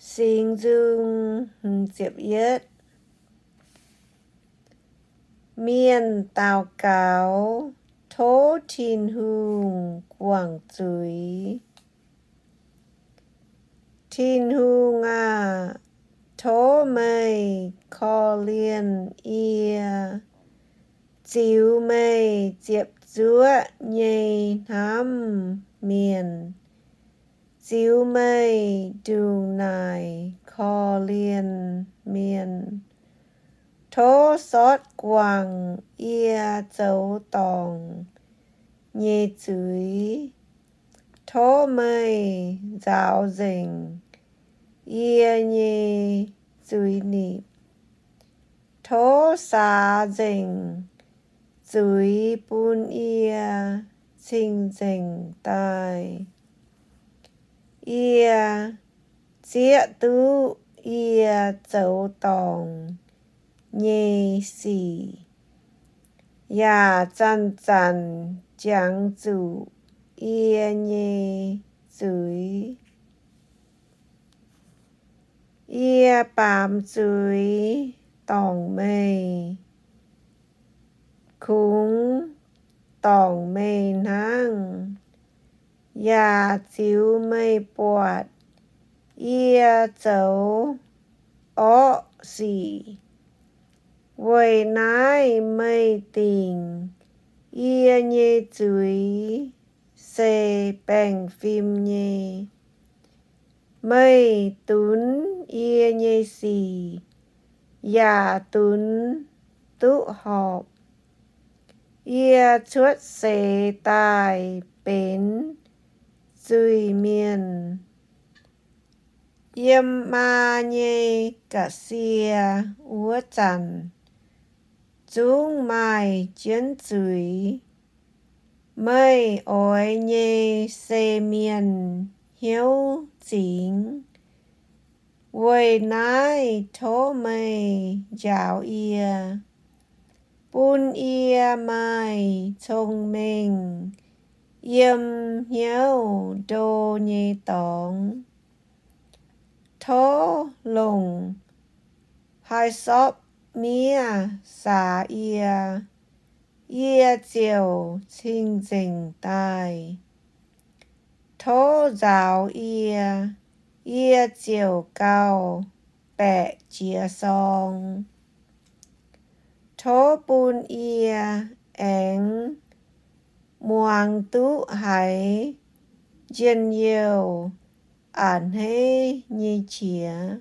Singx Nzung. Mienh daux gaux tov Tin-Hungh guangc zuiz. Tin-Hungh aah! Tov meih korv-lienh yie, ziux meih ziepc zuoqv nyei hnamv mienh, ziux meih ndongc naaic korv-lienh mienh. Tov sortv guangc yie zoux dorngc nyei zuiz. Tov meih nzaaux nzengc yie nyei zuiz-nipc. Tov saax nzengc zuiz bun yie cing-nzengc daaih. Yie zieqv duqv yie zoux dorngc nyei sic, yaac zanc-zanc jangx zuqc yie nyei zuiz. Yie baamz zuiz dorngc meih, kungx dorngc meih hnangv, yaac ziux meih buatc yie zoux orqv sic. Weic naaiv meih dingc yie nyei zuiz se baengh fim nyei. Meih dunx yie nyei sic yaac dunx duqv horpc. Yie cuotv seix daaih benx zuiz-mienh. Yiem maa nyei ga'sie wuov zanc, zungv maaih jienv zuiz. Meih oix nyei se mienh hnyouv zingx. Weic naaiv tov meih njaaux yie, bun yie maaih cong-mengh yiem hnyouv ndo nyei dorngx. Tov longc hyssop-miev saax yie, yie ziouc cing-nzengc daaih. Tov nzaaux yie, yie ziouc gauh baeqc jiez sorng. Tov bun yie aengx muangx duqv haiz njien-youh a'hneiv nyei qiex.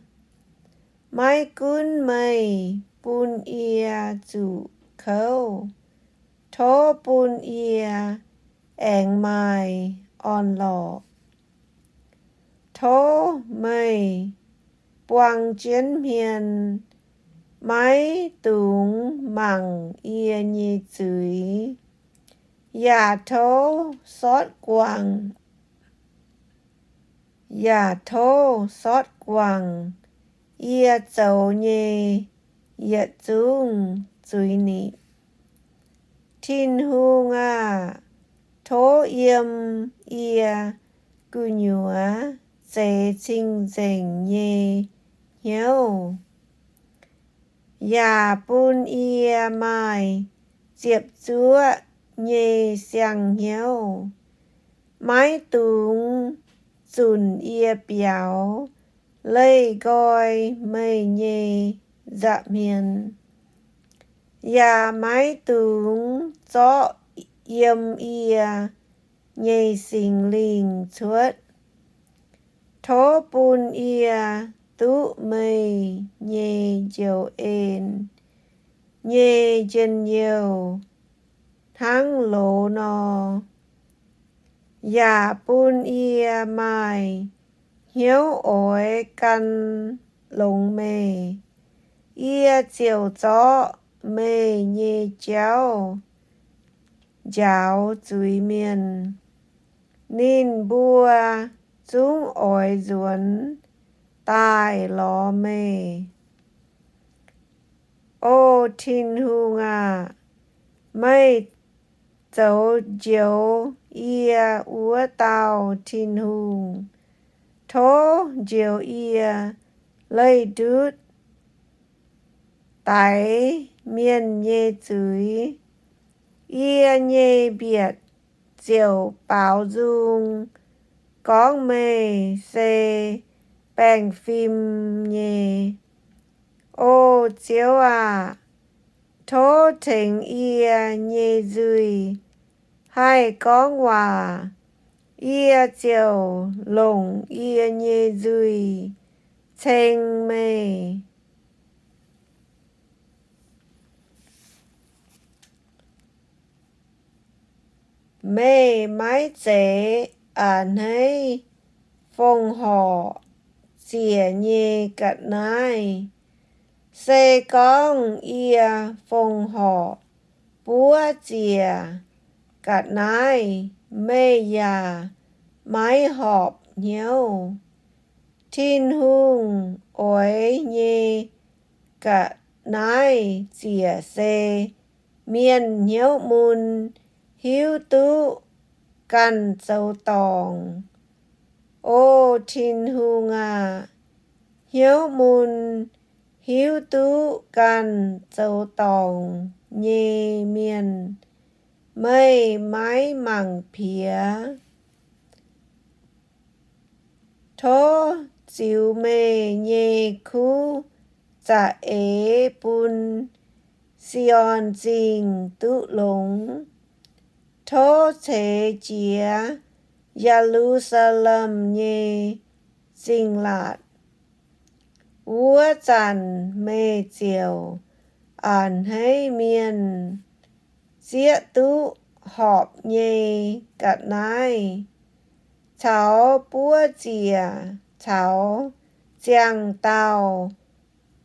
Maiv gunv meih bun yie zuqc kouv, tov bun yie aengx maaih orn-lorqc. Tov meih buang jienv hmien, maiv dungx mangc yie nyei zuiz, yaac tov sortv guangc, yaac tov sortv guangc yie zoux nyei yietc zungv zuiz-nipc. Tin-Hungh aah! Tov yiem yie gu'nyuoz zeix cing-nzengc nyei hnyouv, yaac bun yie maaih ziepc zuoqv nyei siang-hnyouv. Maiv dungx zunc yie biaux leih nqoi meih nyei nza'hmien, yaac maiv dungx zorqv yiem yie nyei Singx Lingh cuotv. Tov bun yie duqv meih nyei njoux en nyei njien-youh hnangv loz nor, yaac bun yie maaih hnyouv oix gan longx meih. Yie ziouc zorqv meih nyei jauv njaaux zuiz-mienh, ninh mbuo zungv oix nzuonx daaih lorz meih. O Tin-Hungh aah! Meih zoux njoux yie wuov dauh Tin-Hungh. Tov njoux yie leih ndutv daix mienh nyei zuiz. Yie nyei mbietc ziouc baaux nzung gorngv meih se baengh fim nyei. O Ziouv aah! Tov tengx yie nyei nzuih haih gorngv waac. Yie ziouc longc yie nyei nzuih ceng meih. Meih maiv zeiz a'hneiv fongc horc ziec nyei ga'naaiv. Se gorngv yie fongc horc buov ziec ga'naaiv, meih yaac maiv horpc hnyouv. Tin-Hungh oix nyei ga'naaiv ziec se mienh hnyouv mun, hiuv duqv ganh zoux dorngc. O Tin-Hungh aah! Hnyouv mun, hiuv duqv ganh zoux dorngc nyei mienh, meih maiv mangc piex. Tov ziux meih nyei kuv za'eix bun Si^on Zingh duqv longx. Tov ceix jiez Ye^lu^saa^lem nyei zingh laatc. Wuov zanc meih ziouc a'hneiv mienh zieqv duqv horpc nyei ga'naaiv, caux buov ziec caux ziangh dauh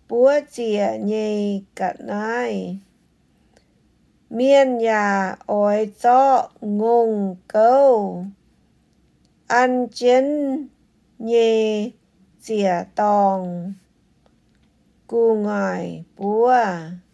buov ziec nyei ga'naaiv. Mienh yaac oix zorqv ngongh gouv an jienv nyei ziec-dorngh gu'nguaaic buov.